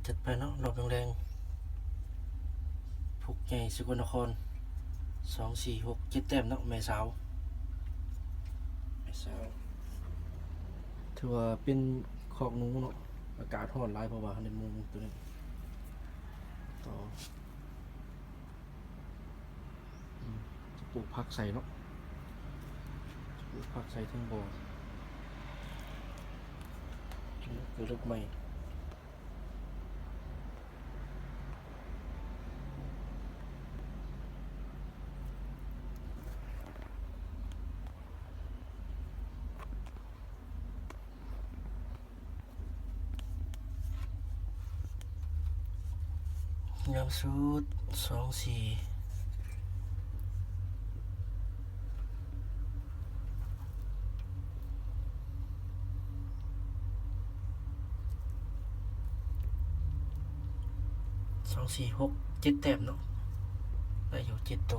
ຈັດໄປເນາະ ລອບແລງໆ ພວກໃຫຍ່ສະກົນນະຄອນ ສອງ ສີ່ ຫົກ ເຈັດແຕ້ມເນາະ ແມ່ສາວ ແມ່ສາວ ຖືວ່າເປັນຄອກໜູເນາະ ອາກາດຮ້ອນຫຼາຍ ເພາະວ່າເຮົາໄດ້ມຸງຕົວນີ້ຕໍ່ ອືມ ຈະປູກຜັກໃສ່ເນາະ ຈະປູກຜັກໃສ່ເທິງບໍ່ ເກີດເລິກໃໝ່ ຍາວສຸດ ສອງ ສີ່ ສອງ ສີ່ ຫົກ ເຈັດແຕ້ມເນາະ ໄດ້ຢູ່ເຈັດໂຕ.